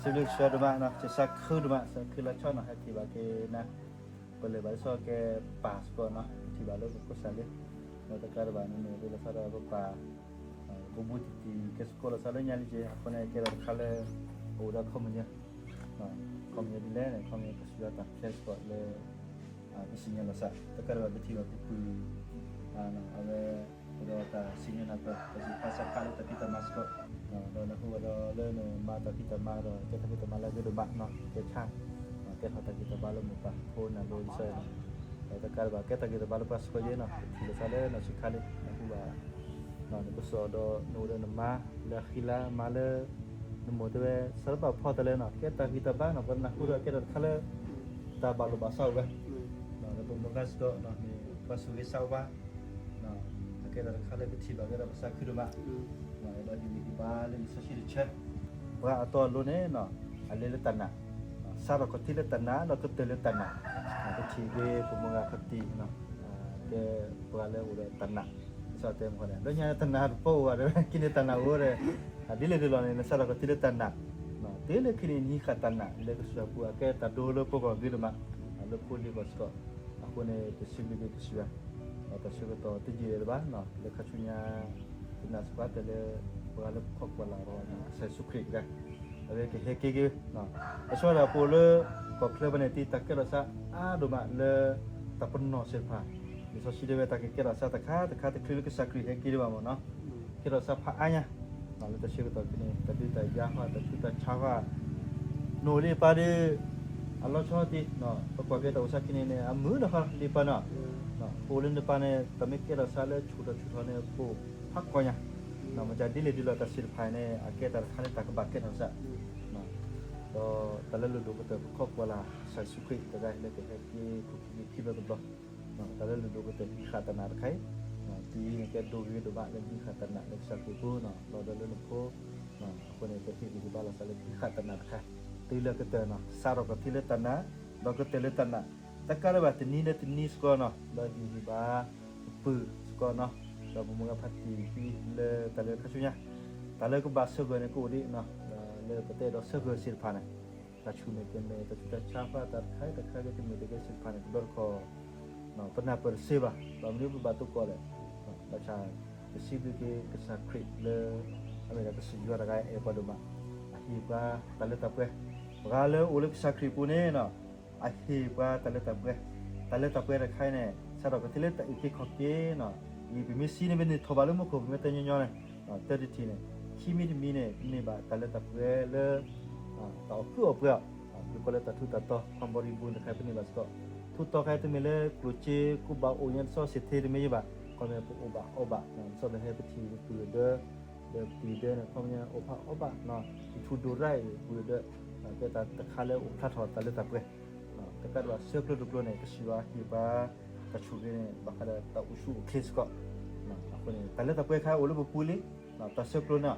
စံးဘျုးကစၢ်ဒိၣ်မးနီၤ, ကစၢ်ခူဒိၣ်မး, ကစၢ်ခူလၢဆီနီၤ, ဟဲထံၣ်ဘၣ်က့ၤနၤ, ပလဲၤဘၣ်ဒ်သိးကဲပၢ်စ့ၢ်ကီးနီၤ, ပထံၣ်ဘၣ်လၢပကိးစၢ်လံ, ဒီးတကးဒံးဘၣ်န့ၣ်န့ၣ် ဒ်သိးဒီးပပၢ် ပဘူးတံၢ်တံၢ်ကဲစ့ၢ်ကီးလီၤသးလၢညါလံက့ၤ, အဃိန့ၣ် ကဲထီၣ်တခါလၢ အိၣ်ဒီးခီပညီ, ခီပညီဒ်လဲၣ်န့ၣ် ခီပညီကစၢ်ယွၤတၢ်ဖျဲးစ့ၢ်ကီးလၢ ပစံၣ်ညီၣ်လီၤသး, တကးဒံးဘၣ်ပထံၣ်ဘၣ်ပပုၢ် အဝဲ အိၣ်ဒီးတၢ်စံၣ်ညီၣ်နၢ်ပၢၢ် တၢ်စံးဖျါစၢ်ဖျါလၢတၢ်ဖံးတၢ်မၤစ့ၢ်ကီး, ဒီးနဟူဝဲဒီးလၢနမၤတၢ်ဖံးတၢ်မၤဒီး ကဲတၢ်ဖံးတၢ်မၤလၢအဂ့ၤဒိၣ်မးနီၤ, ကဲဆါ, ကဲထီၣ်တၢ်ဂံၢ်တၢ်ဘါလၢမိၢ်ပၢ်ဖိနၢ်လိၤဒ်သိးန့ၣ်, ဒီးတကးဒံးဘၣ် ကဲတၢ်ဂံၢ်တၢ်ဘါလၢပှၤစ့ၢ်ကီးယဲနီၤ, ပထံၣ်လိာ်သးလၢနဆံးခါလံ နဟူဘၣ် နကစီၣ်ဒီးနအိၣ်ဒီးနမါ လၢအဃံလၤမၤလၢ နမိၢ်တဲဝဲ စးထီၣ်ဘၣ်ဖီတၢ်လဲၣ်နီၤ, ကဲတၢ်ဂံၢ်တၢ်ဘါနီၤ, ပှၤနၢ်ဟူဒီးကဲထီၣ်တခါလၢ တၢ်ဘၣ်လိာ်ဘၣ်စးအိၣ်ဝဲ, ဒီးပမိၢ်ပၢ်စ့ၢ်ကီး မ့ၢ်ပှၤဆိၣ်ဂ့ၤဆိၣ်ဝါ, အကဲထီၣ်တခါလၢပထံၣ်ဘၣ်ကဒီးပသးခုဒိၣ်မး, ဒီးဟ့ၣ်ဂံၢ်ဟ့ၣ်ဘါလၢလံာ်စီဆှံတဆၢ, ပှၤအတီအလိၤန့ၣ် အလဲၤလၢတၢ်နာ်, စးထီၣ်ခီၣ်ထံးလၢတၢ်နာ် ဒီးကတၢၢ်လၢတၢ်နာ်, ပထံၣ်က့ၤပမိၢ်ဂၤခီၣ်ထံး ကဲပှၤလၢအိၣ်ဒီးတၢ်နာ်, ဒ်သိးတဲမ့ၢ်န့ၣ် လၢညါတၢ်နာ်တပီအိၣ်ဘၣ်ဒီး ခံန့ၣ်တၢ်နာ်အိၣ်ဒီး ဒ်လဲၣ်ဒ်လဲၣ်န့ၣ် နစးထီၣ်ခီၣ်ထံးလၢတၢ်နာ်, တုၤလၢခံန့ၣ် နဟံးဃာ်တၢ်နာ်လၢကစၢ်ပူၤ အကဲတၢ်ဒိလၢပဂီၢ်ဂ့ၤဒိၣ်မး, လၢဖိလံၤဂီၢ်စ့ၢ်ကီး, အဃိန့ၣ် ပစံးဘျုးက့ၤကစၢ်ယွၤ, တၢ်ဆၢကတီၢ်တယံာ်လၢၤဘၣ်, လၢခါဆူညါ ပနာ်စ့ၢ်ကီးတၢ်လၢ ပှၤလၢပခိးကွၢ်လၢ်ဒီးကစၢ်ယ့ၣ်ၡူးခရံာ်တဂၤ အဝဲကဟဲက့ၤက့ၤ, အဆၢဒၣ်ပအိၣ်လၢ ကီၢ်ချၢဘၣ်န့ၣ် တၢ်ကဲထီၣ်စးအါဒိၣ်မးလၢ တၢ်ပနီၣ်သ့ၣ်တဖၣ်, လံာ်စီဆှံတဲဝဲတၢ်ကကဲထီၣ်စးတခါတခါ တချုးလၢကစၢ်ခရံာ်ဟဲက့ၤဒံးဘၣ်မ့ၢ်နီၤ, ကဲထီၣ်စးဖးအါညါ, လၢတၢ်ဆၢကတီၢ်ဖဲန့ၣ် တၢ်ဒုးတၢ်ယၤဃီ တၢ်ဆူးတၢ်ဆါဃီ နအိၣ်လၢပၢ်ဒီး အလီၤဆီတံၢ်, ပကွၢ်က့ၤတၢ်အိၣ်သးခံန့ၣ်န့ၣ် အမုာ်နၢ်ဃီလၢပၢ်နီၤ, ပအိၣ်လၢနပၢ်န့ၣ် တၢ်မ့ၢ်ကဲထီၣ်စးလၢဆူၣ်ထီၣ်ဆူၣ်ထီၣ်န့ၣ် ပအိၣ်ဖးကီၢ်ညါ, မ့ၢ်ဒ်လဲၣ်ဒ်လဲၣ်တၢ်သ့ၣ်တဖၣ်န့ၣ် အကဲတၢ်တခါလၢတၢ်ကဘၣ်ကဲထီၣ်စး, ဒီးတၢ်လၢလိၣ်ဒိၣ်ကတၢၢ် ပခိးကွၢ်လၢ်ကစၢ်ယ့ၣ်ၡူးခရံာ်တဂၤလၢကဟဲက့ၤခူၣ်ခံက့ၤခံဘျီတဘျီ, တၢ်လၢလိၣ်ဒိၣ်ကတၢၢ် ဟံးဃာ်တၢ်နာ်တခါအံၤ, တုၤအံၤန့ၣ်ကဲဒိဂ့ၤဒိၣ်မးလၢနဟံးဃာ်တၢ်နာ်လၢကစၢ်ခရံာ်ပူၤနီၤ, လီၤဒီးလၢနဖိ, အဃိန့ၣ် ပဟ့ၣ်ဂံၢ်ဟ့ၣ်ဘါလိာ်သးလၢကဟံးဃာ်တၢ်နာ်တခါ, တုၤလၢကတၢၢ်နီၤ စးထီၣ်ခီၣ်ထံးလၢတၢ်နာ်, ဒီးကတၢၢ်လၢတၢ်နာ်, တကးဒံးဘၣ်တနံၤလၢတနံၤစ့ၢ်ကီးနီၤ လၢဟ့ၣ်ဂံၢ်ဟ့ၣ်ဘါ ပပုၢ်စ့ၢ်ကီးနီၤ, ဒီးပမိၢ်ပၢ်ဖါတံၢ်သံလၢတၢ်လၢခါဆူညါ, တၢ်လၢကဘၣ်စၢဃာ်န့ၣ်ကအိၣ်ဒံးနီၤ, လၢပတဲဒီးစၢဃာ်သ့ၣ်တဖၣ်န့ၣ်, တၢ်ဆူၣ်မဲာ်ကဲၤမဲာ် တၢ်ဆူးတၢ်ဆါဃီ တၢ်တခါတခါကဲတမ့ၢ်တဂ့ၤသ့ၣ်တဖၣ်န့ၣ် တဘျီတခီၣ် ပနၢ်ပၢၢ်တသ့ဘၣ်, ဘၣ်မနုၤပဘၣ်သကိးလဲၣ်, ဘၣ်ဆၣ် ပစံးဘျုးက့ၤကစၢ်ခရံာ်လၢ အမ့ၢ်ဒၣ်ကစၢ်ယွၤတဂၤအဲၣ်ပှၤဒိၣ်မး, အဟ့ၣ်ပှၤတၢ်လၢတၢ်ပှဲၤ, ပှၤလၢအိၣ်လၢကစၢ်ခရံာ်ပူၤန့ၣ် အဟ့ၣ်ပှၤတၢ်လၢတၢ်ပှဲၤ, တၢ်လၢတၢ်ပှဲၤတခါအံၤန့ၣ် စးထီၣ်ကသ့လၢတၢ်အုၣ်က့ၤခီၣ်က့ၤနီၤ, အံၤပမ့ၢ်စံးန့ၣ် ပန့ၢ်ထီၣ်ဘၣ်လၢမူခိၣ် ပမ့ၢ်တဲညီညီန့ၣ်, တၢ်တထံၣ်န့ၣ် ခံမံၤတမံၤန့ၣ် ပန့ၢ်ဘၣ်တၢ်လၢတၢ်ပှဲၤလၢ တၢ်အီၣ်ကုၢ်အီၣ်ပှဲၤအီၤ, ပကိးလၢတၢ်ထူးတၢ်တီၤ ความบริบูรณ์ တခါအံၤ ပန့ၢ်ဘၣ်စ့ၢ်ကီး, ထူးတီၤခါအံၤတမ့ၢ်လၢကျိၣ်စ့ကိးဘၣ်အိၣ်ညါတဆီစ့ၢ်ကီးတမ့ၢ်ယဘၣ်, ခီမ့ၢ်ပအိၣ်ဘၣ်အီဘၣ်, ဒ်သိးဒီးဟဲပထံၣ်ပပုၢ်ဒၢ ဒီးပပုၢ်ဒၢန့ၣ် ခီပညီအိၣ်ဖးအီဘၣ်, ပထူဒိရၣ်အံၤပပုၢ်ဒၢ, ကဲတၢ်တခါလၢအိၣ်ဖျါထီၣ်တၢ်လၢတၢ်ပှဲၤ, တကးဒံးဘၣ်ဆၢကျိၤတကျိၤန့ၣ် ကစၢ်ယွၤဟ့ၣ်ပှၤ တၢ်ဆိၣ်ဂ့ၤန့ၣ် ဘၣ်ဃးဒီးတၢ်အိၣ်ဆူၣ်အိၣ်ချ့စ့ၢ်ကီး, အဃိန့ၣ် တၢ်လၢတၢ်ပှဲၤခါအိၣ်လၢပပူၤလံ, တၢ်ဆၢကျိၤန့ၣ်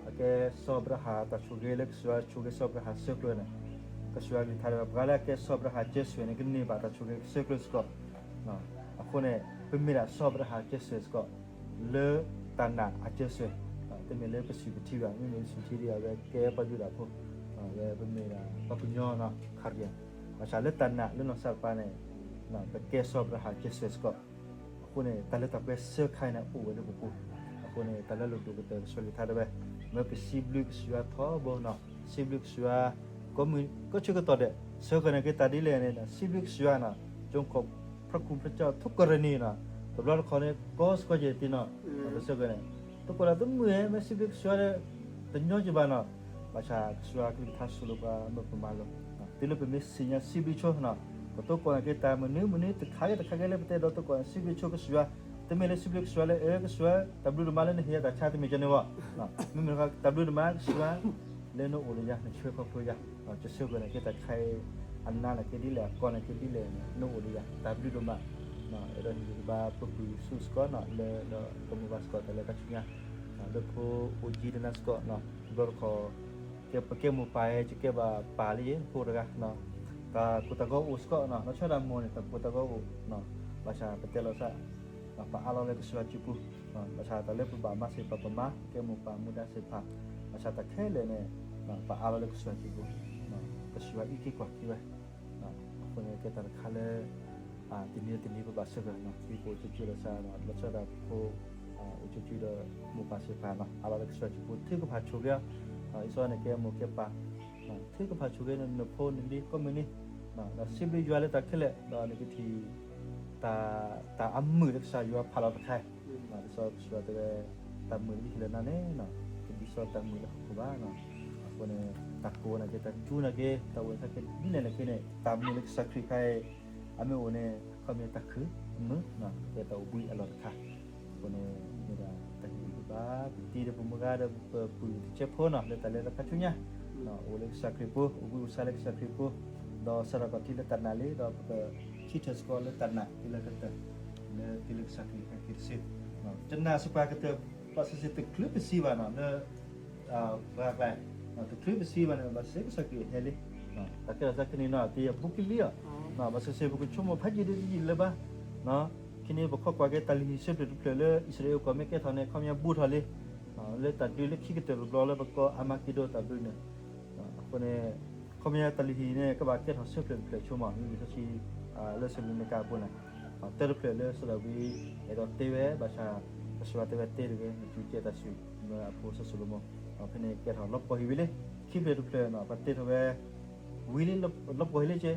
အကဲစီၤအၤဘြၤဟၣ်တၢ်ဆိၣ်ဂ့ၤလၢကစၢ်ယွၤ ဆိၣ်ဂ့ၤစီၤအၤဘြၤဟၣ်ဆၢကျိၤန့ၣ်, ကစၢ်ယွၤကလုၢ်ကထါတဲဝဲ ပှၤလၢအကဲစီၤအၤဘြၤဟၣ်စၢၤဆၢန့ၣ် ကန့ၢ်ဘၣ်တၢ်ဆိၣ်ဂ့ၤဆၢကျိၤစ့ၢ်ကီး, အဃိန့ၣ် ပမ့ၢ်ဒၣ်စီၤအၤဘြၤဟၣ်စၢၤဆၢစ့ၢ်ကီး လၢတၢ်နာ်အစၢၤဆၢ, တမ့ၢ်လၢပစုၣ်ပထံဘၣ်, မ့မ့ၢ်ပစုၣ်ထံဒံး အဝဲကဲပှၤယူဒၤဖိ, ဝဲပမ့ၢ်ဒၣ်ပှၤကညီနီၤ ခရံာ်, ဘၣ်ဆၣ်လၢတၢ်နာ်လၢနီၢ်ကစၢ်တပၤန့ၣ် ပကဲစီၤအၤဘြၤဟၣ်စၢၤဆၢစ့ၢ်ကီး, အဃိန့ၣ် တၢ်လၢတၢ်ပှဲၤဆၢခါအံၤန့ၣ် အိၣ်ဝဲလၢပပူၤ, အဃိန့ၣ် တၢ်လၢလိၣ်ဒိၣ်ကတၢၢ်ကစၢ်ယွၤကလုၢ်ကထါတဲဝဲ, မ့ၢ်ပစံးဘျုးကစၢ်ယွၤထီဘိနီၤ, စံးဘျုးကစၢ်ယွၤ ကိးမုၢ်ကိးဆၢကတီၢ်ဒဲး, ဆၢဃာ်န့ၣ်က့ၤတၢ်ဒ်လဲၣ်န့ၣ် စံးဘျုးကစၢ်ယွၤနီၤ, ကၠိခီၣ် พระคุณพระเจ้าทุกกรณีနီၤ, တဘျီတခီၣ်န့ၣ် ကီစ့ၢ်ကီးယဲၢ်တံၢ်နီၤ, ပဆၢဃာ်န့ၣ် သကိးတၢ်တမုာ်ဧါ မ့ၢ်စံးဘျုးကစၢ်ယွၤဒီး တညီက့ၤဘၣ်နီၤ, ဘၣ်ဆၣ်ကစၢ်ယွၤကလုၢ်ကထါဆိၣ်လီၤပှၤမ့ၢ်ပမၤလိာ်, တုၤလၢပမ့ၢ်သ့ၣ်ညါစံးဘျုးဆိနီၤ, ပသကိးန့ၣ်က့ၤတၢ်မနုၤမနုၤတခါဂ့ၤတခါဂ့ၤလၢပတဲဒီးသကိးန့ၣ် စံးဘျုးဆိကစၢ်ယွၤ, တမ့ၢ်လၢစံးဘျုးကစၢ်ယွၤလၢ အၢ ကစၢ်ယွၤ တၢ်ဘျုးဒိၣ်မးလၢနဟ့ၣ်ယၤတၢ်ဆါတမ့ၢ်ကန့ၣ်ဘၣ်, မ့မ့ၢ်တခီ တၢ်ဘျုးဒိၣ်မးကစၢ်ယွၤ လၢနအိၣ်ဒီးယၤ နဆှၢခီဖျိယၤ, ကစၢ်ယွၤန့ၣ်က့ၤတၢ်ခါအံၤ အနါန့ၣ်က့ၤဒ်လဲၣ် အကီန့ၣ်က့ၤဒ်လဲၣ်န့ၣ် နအိၣ်ဒီးယၤ တၢ်ဘျုးဒိၣ်မး, အဲၣ်ဒိးဟ့ၣ်ဂံၢ်ဟ့ၣ်ဘါပပုၢ်ဆူစ့ၢ်ကီးနီၤ လၢဒီးကမိၢ်ပၢ်စ့ၢ်ကီးတၢ်လၢခါဆူညါ, လၢဖိအိၣ်ကံတနါစ့ၢ်ကီးနီၤ တဘျီတခီၣ် ကဲပကဲမိၢ်ပၢ်ယဲ ယကဲဘၣ်ပၢ်လၢယဲ ဖိတဂၤ, တၢ်ကိၢ်တၢ်ဂီၤအိၣ်စ့ၢ်ကီးနီၤ လီၤဆီဒၣ်မိၢ်န့ၣ် တၢ်ကိၢ်တၢ်ဂီၤအိၣ်, ဘၣ်ဆၣ်ပတဲလီၤသး ပအါလီၤလၢကစၢ်ယွၤစုပူၤ, ဘၣ်ဆၣ်တၢ်လၢပဘၣ်မၤသ့ၣ်တဖၣ်ပမၤ ကဲမိၢ်ပၢ်မူဒါသ့ၣ်တဖၣ်, ဘၣ်ဆၣ်တၢ်ခဲလၢာ်န့ၣ် ပအါလီၤလၢကစၢ်ယွၤစုပူၤ, ကစၢ်ယွၤအံးက့ၤကွၢ်က့ၤဝဲ, အဃိန့ၣ်ကဲတၢ်တခါလၢ တနံၤတနံၤပဘၣ်ဆၢထၢၣ် ပအိၣ်ကၠိကၠိလီၤစၢ် လီၤဆီဒၣ်တၢ်ဖိ အိၣ်ကၠိကၠိဒီးမိၢ်ပၢ်သ့ၣ်တဖၣ် အါလီၤလၢကစၢ်ယွၤစုပူၤ ထုကဖၣ်ဆိၣ်ဂ့ၤအီၤ, အံၤစီန့ၣ်ကဲမိၢ်ကဲပၢ် ထုကဖၣ်ဆိၣ်ဂ့ၤနဖိနလံၤကိးမုၢ်နံၤ, ဒီးစံးဘျုးယွၤလၢတၢ်ခဲလၢာ် ဒီးနကထံၣ် တၢ်အမုာ်လၢကစၢ်ယွၤဖးလီၤတခါ, ဒ်သိးကစၢ်ယွၤတဲဝဲ တၢ်မုာ်လၢယဟ့ၣ်လီၤနၤန့ၣ် တဒ်သိးတၢ်မုာ်လၢဟီၣ်ခိၣ်ဘၣ်, အဃိန့ၣ် တၢ်ကိးနာ်က့ တၢ်ကၠူနာ်က့ တၢ်အိၣ်သးကဲဒ်လဲၣ်နာ်က့န့ၣ် တၢ်မုာ်လၢကစၢ်ခရံာ်ခါအံၤ အမ့ၢ်အိၣ်န့ၣ် ခီမ့ၢ်တၢ်ခုၣ်မုာ် ကဲတၢ်အိၣ်ဘှံးအလီၢ်တခါ, အဃိန့ၣ် မ့ၢ်ဒၣ်တၢ်ဟ့ၣ်ဂံၢ်ဟ့ၣ်ဘါ ပတံၤဒီးပမုၢ်ဂၤဒီးပပုၢ်တကဲဖိနီၤ လၢတၢ်လဲၤလၢခါဆူညါ အိၣ်လၢကစၢ်ခရံာ်ပူၤ အိၣ်ဘှံးအိၣ်ဆါလၢကစၢ်ခရံာ်ပူၤ, ဒီးစးထီၣ်ကီၢ်ထံလၢတၢ်နာ်လံ ဒီးပကထံၣ်ထၢၣ်စ့ၢ်ကီးလၢတၢ်နာ်တုၤလၢကတၢၢ် လၢတုၤလၢကစၢ်ခရံာ်ကဟဲက့ၤတစု, တနာ်စ့ၢ်ကီးကတၢၢ် ဘၣ်ဆၣ်စ့ၢ်တချုးပစံးဘၣ်နီၤ လၢ ပှၤကျါ တချုးပစံးဘၣ်န့ၣ် ဘၣ်ဆၣ်ကစၢ်ခရံာ်ဟဲလံ, တၢ်ကဲထီၣ်သးခဲကနံၣ်နီၤ တယံာ်အဘူးကလံၤအီၤ, ဘၣ်ဆၣ်စ့ၢ်ပကဆိကမိၣ်ဖးယံာ်ဒ်တယံာ်လၢၤဘၣ်, ခဲကနံၣ်ပခိးကွၢ်က့ၤတၢ်လုၢ်ဟံၣ်ဆၢဖျၢၣ်တဖျၢၣ်လၢ အံၣ်စရ့လးကီၢ်မ့ၢ်ကဲထီၣ်န့ၣ် ခီပညီဘူးထီၣ်လံ, လၢတၢ်ဒုးလၢခံကတၢၢ်တဘျီလၢပကိးအၤမ့းက့ဒိၣ်တၢ်ဒုးန့ၣ်, အဃိန့ၣ် ခီပညီတၢ်လုၢ်ဟံၣ်န့ၣ် ကဘၣ်ကဲထီၣ်ဆၢဖျၢၣ်တဖျၢၣ်ဆိမး မ့မ့ၢ်စီဆှံ လၢစၤလနံကါအပူၤန့ၣ်, တၢ်တဖျၢၣ်လၢစီၤဒၤဝံး အဲၣ်ဒိးတဲဝဲ ဘၣ်ဆၣ် ကစၢ်ယွၤတဲဝဲတဲတဂ့ၤ နစူၢ်ကဲတၢ်ဆူၣ် မ့ၢ်အဖိစီၤၡလိၤမိၣ်, ဖဲန့ၣ်ကဲထီၣ် လီၤပှီၢ်ဟံၣ်ဝံၤလံ, ခံဖျၢၣ်တဖျၢၣ် ပှၤတဲထီၣ်ဝဲ ဝံၤလံ လီၤပှီၢ်ဟံၣ်လံက့,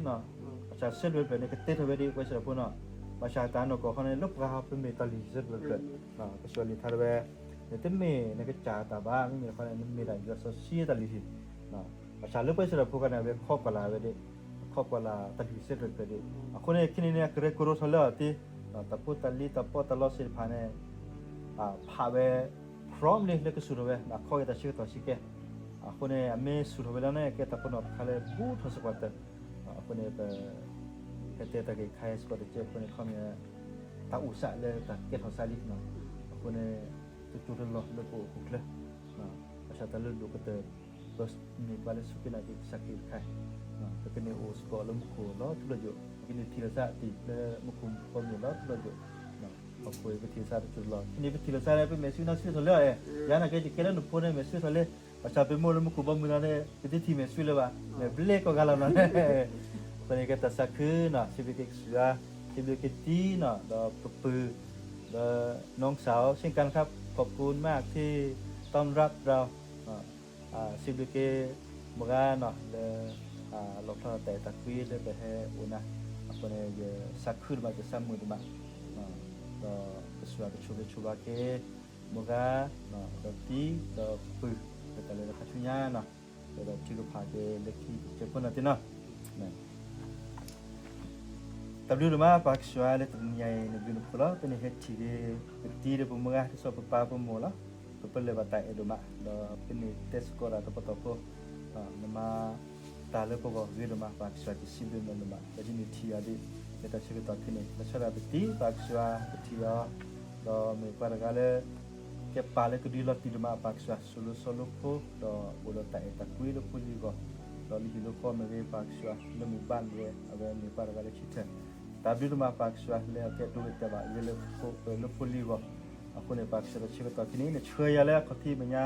ဘၣ်ဆၣ်ဆၢဖျၢၣ်တဖျၢၣ်န့ၣ် ကတဲထီၣ်ဝဲဒ်ပှၤစံးတၢ်ဖိနီၤ, ဘၣ်ဆၣ်တၢ်နီၢ်ကီၢ်ခီန့ၣ် လၢပှၤပမ့ၢ်တၢ်လုၢ်ဟံၣ်ဆၢဖျၢၣ်တဖျၢၣ်, ကစၢ်ယွၤလံာ်ထါတဲဝဲ နတမ့ၢ်နကစၢ်တၢ်ဘၣ် မ့မ့ၢ်တခီန့ၣ် နမ့ၢ်ဒၣ်ယွၤစီဆှံတၢ်လုၢ်ဟံၣ် ဘၣ်ဆၣ်လၢပှၤစံးတၢ်ဖိခါန့ၣ် အဝဲခိးကွၢ်လၢ်ဝဲဒၣ်, ခိးကွၢ်လၢ်တၢ်လုၢ်ဟံၣ်ဆၢဖျၢၣ်တဖျၢၣ်ဒၣ်, အဃိန့ၣ် ခဲကနံၣ်န့ၣ် အကရၢကရိထီၣ်လၢအီၤတ့, တၢ်ဖိတၢ်လံၤတၢ်ပီးတၢ်လီသ့ၣ်တဖၣ်န့ၣ် ဖးဝဲ prompt လံ လၢကဆူၣ်ထီၣ်ဝဲ အခီၣ်က့ၤတၢ်ဆၢကတီၢ်ဆံးကဲ, အဃိန့ၣ် အမ့ၢ်ဆူၣ်ထီၣ်ဝဲလီၤန့ၣ် ကဲတၢ်ပနီၣ်တခါလၢဘူးထီၣ်စ့ၢ်ကီးတၢ်, အဃိန့ၣ် ပ ဟဲတဲတၢ်ဂ့ၢ်ခါအံၤစ့ၢ်ကီးတကဲဖိန့ၣ် ခီမ့ၢ် တၢ်အိၣ်စးလၢတၢ်ကဲထီၣ်စးလံ, အဃိန့ၣ် တစိၢ်တလီၢ်လၢပအိၣ်ခိၣ်ချၢ, ဘၣ်ဆၣ်တၢ်လၢလိာ်ကတၢၢ် ပမ့ၢ်ပှၤလၢစူၢ်က့ၤနာ်က့ၤကစၢ်ခရံာ်တခါ, ပကန့ၢ်အိၣ်စ့ၢ်ကီးလၢမူခိၣ်လီၤထူလီၤယိာ်, ပကန့ၢ်ထံၣ်လိာ်သးတ့ၢ်လၢမူခိၣ်မူခိၣ်မ့ၢ်လီၤထူလီၤယိာ်, ဟီၣ်ခိၣ်အံၤပထံၣ်လိာ်သးတစိၢ်တလီၢ်, ခဲကနံၣ်ပထံၣ်လိာ်သးလၢပမဲာ်ဆှံနီၣ်ဆှံထီၣ်လံ, ယၤနာ်က့ ယကဲလၢနဖိန့ၣ် မဲာ်ဆှံထီၣ်လံ, ဘၣ်ဆၣ်ပမိၢ်လၢမူခိၣ်ဘီမုၢ်လီၤန့ၣ် ပတထံၣ်မဲာ်ဆှံလၢၤဘၣ်, မဲာ်ဘျ့ကီၢ်ဂၤလီၤနီၤ, အဃိန့ၣ်ကဲတၢ်သးခုနီၤ, စံးဘျုးက့ၤကစၢ်ယွၤ, စံးဘျုးက့ၤတံၤနီၤ, ဒီးပပုၢ် ဒီး น้องสาว เช่นกันครับ ขอบคุณมากที่ต้อนรับเรา စံးဘျုးက့ၤ မုၢ်ဂၤနီၤ လၢ လီၣ်ဖျါတၢ်အဲၣ်တၢ်ကွံလၢပဟဲအိၣ်နၤ, အဃိန့ၣ် ယသးခုဒိၣ်မး ယသးမုာ်ဒိၣ်မး, ဒီးကစၢ်ယွၤကဆိၣ်ဂ့ၤဆိၣ်ဝါက့ၤ မုၢ်ဂၤ ဒီးတံၤ ဒီးပုၢ် လၢတၢ်လဲၤလၢခါဆူညါနီၤ, ဒီးထုကဖၣ်က့ၤလၢခံတကဲဖိနီၤတ့ၢ်နီၤ တၢ်ဘျုးဒိၣ်မး ပၢ်ကစၢ်ယွၤလၢတနံၤအံၤ နဘျုးနဖှိၣ်လီၤ. ဖဲန့ၣ်ဟဲထံၣ်က့ၤ ပတံၤဒီးပမုၢ်ဂၤ ဒ်သိးပပၢ်ပမိၢ်လီၤ. ပပလၢၢ်ဘၣ်တၢ်အဲၣ်ဒိၣ်မး ဒီးဖဲန့ၣ်တဲသကိးတၢ်တပတီၢ်ဖိ နမၤတၢ်လၢပဂီၢ်ဂ့ၤဒိၣ်မး ပၢ်ကစၢ်ယွၤ ယစံးဘျုးနၤဒိၣ်မး လၢဒ်န့ၣ်ထံၣ်အီၤဒ် လၢတၢ်ဆၢကတီၢ်ခဲအံၤန့ၣ် လီၤဆီဒၣ်ပတံၤ ပၢ်ကစၢ်ယွၤ ပထံၣ်အီၤ ဒီးမ့ၢ်ပှၤတဂၤလၢ ကဲပၢ်လၢကဒုးလီၤတံၢ်ဒိၣ်မး ပၢ်ကစၢ်ယွၤ စိၤလိၤစီလိၤဖိ ဒီးအိၣ်ဒီးတၢ်အဲၣ်တၢ်ကွံလၢဖိလံၤအဂီၢ် ဒီးလၢဟံၣ်လၢဃီမ့ၢ်ဂ့ၤ ပၢ်ကစၢ်ယွၤ လၢမုၢ်ဘါမ့ၢ်ဂ့ၤ အဝဲမ့ၢ်ပှၤတဂၤလၢဆၢထၢၣ် တၢ်ဘျုးဒိၣ်မး ပၢ်ကစၢ်ယွၤ လၢအကဲဒိဂ့ၤတဲာ်ဘၣ်ဂ့ၤလၢဖိလံၤအဂီၢ် အဃိန့ၣ် ပၢ်ကစၢ်ယွၤ တၢ်ဆၢကတီၢ်ခဲအံၤန့ၣ် နဆှၢယၤလၢအခီၣ်ထံးမဲာ်ညါ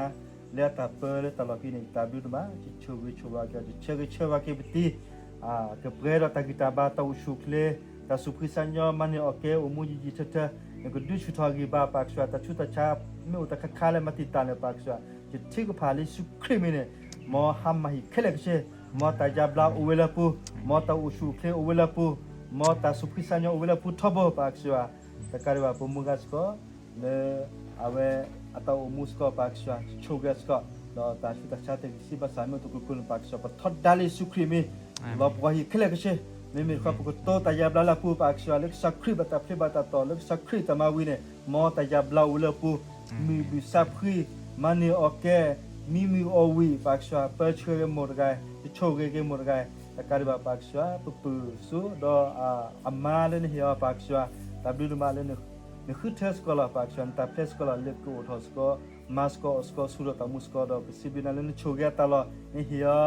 လၢအတၢ်ပၢလၢတၢ်လီၢ်ဖဲန့ၣ် တၢ်ဘျုးဒိၣ်မး ယဆိၣ်ဂ့ၤဆိၣ်ဝါက့ၤ ယဆၢဂ့ၤဆၢဝါက့ၤပတံၤ ကပှဲၤဒီးတၢ်ဂံၢ်တၢ်ဘါ တၢ်အိၣ်ဆူၣ်အိၣ်ချ့ တၢ်သူၣ်ဖှံသးညီ မၤန့ၢ်အီၣ်ကဲ အိၣ်မူယံာ်ယံာ်ထၢထၢ နကဒုးဆူၣ်ထီၣ်ဂံၢ်ဘါ ပၢ်ကစၢ်ယွၤ တၢ်ဆူးတၢ်ဆါ မ့ၢ်အိၣ်တခါခါလၢမၤတံာ်တာ်န့ၣ် ပၢ်ကစၢ်ယွၤ ယထုကဖၣ်လၢယ့ၣ်ၡူးခရံာ်မံၤန့ၣ် မ်ဟါမၢ်ဟံၣ်ခဲလၢာ်ခဲဆ့ မ်တၢ်ယါဘျါအိၣ်ဝဲလၢအပူၤ မ်တၢ်အိၣ်ဆူၣ်အိၣ်ချ့အိၣ်ဝဲလၢအပူၤ မ်တၢ်သူၣ်ဖှံသးညီအိၣ်ဝဲလၢအပူၤထီဘိ ပၢ်ကစၢ်ယွၤ တကးဒံးဘၣ် ပမုၢ်ဂၤစ့ၢ်ကီး လၢအဝဲအတၢ်အိၣ်မူစ့ၢ်ကီး ပၢ်ကစၢ်ယွၤ ဆိၣ်ဂ့ၤစ့ၢ်ကီး ဒီးတၢ်ဆူးတၢ်ဆါတဂံၢ်စံးဘၣ်ဆၣ် မ့ၢ်တကျိၤကျိၤန့ၣ် ပၢ်ကစၢ်ယွၤ ပထီဒါလၢယ့ၣ်ၡူးခရံာ်မံၤ လီၤပှီၢ်ဟံၣ်ခဲလၢာ်ခဲဆ့ မ့မ့ၢ်တခီ ပကတိၤတၢ်ယါဘျါလၢအပူၤ ပၢ်ကစၢ်ယွၤ လၢကစၢ်ခရံာ်ဘၣ်တၢ်ဖျ့ဘၣ်တၢ်တီၢ် လၢကစၢ်ခရံာ်တၢ်မၤဝံၤန့ၣ် မ်တၢ်ယါဘျါအိၣ်ဝဲလၢအပူၤ မုၢ်ဘုၣ်သးဖှံ မၤန့ၢ်အီၣ်ကဲ မံမုာ်အီၣ်ဝံၣ် ပၢ်ကစၢ်ယွၤ ပၢဆှၢက့ၤမိၢ်တဂၤ ယဆိၣ်ဂ့ၤက့ၤမိၢ်တဂၤ တကးဒံးဘၣ် ပၢ်ကစၢ်ယွၤ ပပုၢ်စိဒီး အမါလၢနဟ့ၣ်အီၤ ပၢ်ကစၢ်ယွၤ တၢ်ဘျုးဒိၣ်မးလၢ နဃုထၢစ့ၢ်ကီးလီၤ ပၢ်ကစၢ်ယွၤ နတၢ်ဖျဲးစ့ၢ်ကီးလီၤ လၢကအိၣ်ထီၣ်စ့ၢ်ကီး မၤစ့ၢ်ကီးအီၣ်စ့ၢ်ကီး ဆူၣ်ထီၣ်တၢ်မူစ့ၢ်ကီး ဒီးပစံးဘျုးနၤလၢနဆိၣ်ဂ့ၤအတၢ်လီၢ် နဟ့ၣ်အီၤ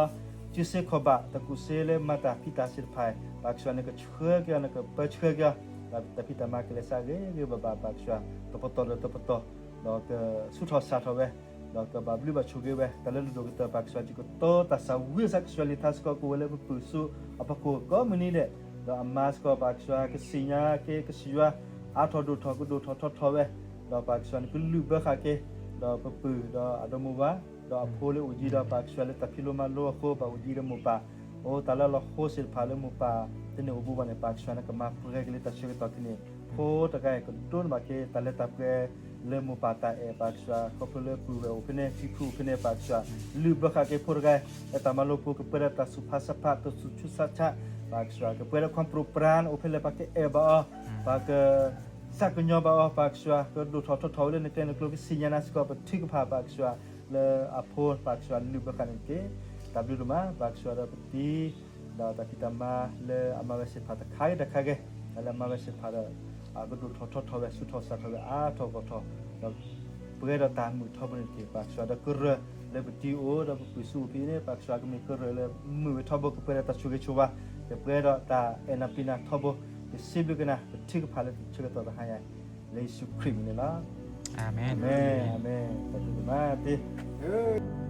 စုစ့ခီၣ်ဘၣ် တၢ်ကူၣ်စ့လၢမၤတၢ်ဖံးတၢ်သ့ၣ်တဖၣ် ပၢ်ကစၢ်ယွၤ နကဆှၢက့ၤအီၤ နကပၢဆှၢက့ၤအီၤ ဒီးတၢ်ဖံးတၢ်မၤကလဲၤစးဂ့ၤဂ့ၤဘၣ်ဘၣ် ပၢ်ကစၢ်ယွၤ တပတီၢ်ဒီးတပတီၢ် ဒီးကဆူၣ်ထီၣ်စးထီၣ်ဝဲ ဒီးကဘၣ်ဘျုးဘၣ်ဆိၣ်ဂ့ၤဝဲ တၢ်လၢလုၢ်ဒိၣ်ကတၢၢ် ပၢ်ကစၢ် ယကတိၤတၢ်သးဝံၣ် ကစၢ်ယွၤလံာ်ထါစ့ၢ်ကီး ကအိၣ်ဝဲလၢပပုၢ်စိအဖီခိၣ်ကိးမုၢ်နံၤဒဲး, ဒီးအမါစ့ၢ်ကီး ပၢ်ကစၢ် ကသ့ၣ်ညါက့ၤကစၢ်ယွၤ အါထီၣ်ဒိၣ်ထီၣ် ကဒိၣ်ထီၣ်ထီထီၣ်ဝဲ, ဒီးပၢ်ကစၢ် နကလုၢ်ဘၢဃာ်က့ၤ ဒီးပပုၢ်ဒီးအဒီမိၢ်ဝၤ ဒီးအဖိလၢအိၣ်ယံၤဒီး ပၢ်ကစၢ် လၢတၢ်ဖံးလိမၤလိအဃိ ဘၣ်အိၣ်ယံၤဒီးမိၢ်ပၢ်, အိၣ်တၢ်လၢလီၤဃိသ့ၣ်တဖၣ်လၢမိၢ်ပၢ် တန့ၢ်အိၣ်ဘူးဘၣ်န့ၣ် ပၢ်ကစၢ် နကမၤပှဲၤက့ၤလၢတၢ်ဆၢကတီၢ်ခဲအံၤန့ၣ် ဖိတဂၤအံၤ ကဒိးန့ၢ်ဘၣ်က့ၤ တၢ်လၢတၢ်ပှဲၤလၢမိၢ်ပၢ်တၢ်အဲၣ် ပၢ်ကစၢ် ခီဖျိလၢပုၢ်ဝဲၢ်အိၣ်ဖဲန့ၣ် ဖံဖုအိၣ်ဖဲန့ၣ် ပၢ်ကစၢ် လုၢ်ဘၢဃာ်က့ၤဖိတဂၤအံၤ လၢတၢ်မၤလိပူၤ ကပှဲၤဒီးတၢ်သူၣ်ဖးသးဖး တၢ်သူၣ်ဆူၣ်ဆါဆါ, ပၢ်ကစၢ် ကပှဲၤဒီး ခီဖျိပြၢန့ၣ် အိၣ်ဖဲလဲၣ် ပၢ်ကအဲၣ်ဘၣ်အီၤ, ပၢ်က သးကညီၤဘၣ်အီၤ ပၢ်ကစၢ် ကဒိၣ်ထီၣ်ထီထီၣ်ဝဲလၢနကျဲနကျိၤ ကသ့ၣ်ညါနၤစ့ၢ်ကီး ပထုကဖၣ် ပၢ်ကစၢ် လၢအဖိ ပၢ်ကစၢ် လုၢ်ဘၢဃာ်န့ၣ်တက့ၢ်. တၢ်ဘျုးဒိၣ်မး ပၢ်ကစၢ် ဒီးပတံၤ ဒီးတၢ်ဖံးတၢ်မၤလၢအမၤဝဲသ့ၣ်တဖၣ်တခါဂ့ၤတခါဂ့ၤ, တၢ်လၢအမၤဝဲသ့ၣ်တဖၣ်ဒီး အကဒိၣ်ထီၣ်ထီထီၣ်ဝဲ ဆူးထီၣ်စးထီၣ်ဝဲအါထီၣ်ဂီၢ်ထီၣ်, ဒီးပှဲၤဒီးတၢ်မုာ်ထီဘိန့ၣ်တက့ၢ်. ပၢ်ကစၢ် ဒီးကရၢၢ်လၢပတံၤအိၣ် ဒီးပပုၢ်စိအိၣ်ဖဲအံၤန့ၣ် ပၢ်ကစၢ် ကမ့ၢ်ကရၢၢ်လၢမုာ်ဝဲထီဘိ ကပှဲၤဒီးတၢ်ဆိၣ်ဂ့ၤဆိၣ်ဝါ, ကပှဲၤဒီးတၢ်အဲၣ်နၤပျံၤနၤထီဘိ, ကစံးဘျုးက့ၤနၤ ပထုကဖၣ်လၢတၢ်ဆၢကတီၢ်တဟါညါ လၢယ့ၣ်ၡူးခရံာ်အမံၤန့ၣ်လီၤ. အၤမ့ၣ်, အၤမ့ၣ်, တၢ်ဘျုးဒိၣ်မးတက့ၢ်.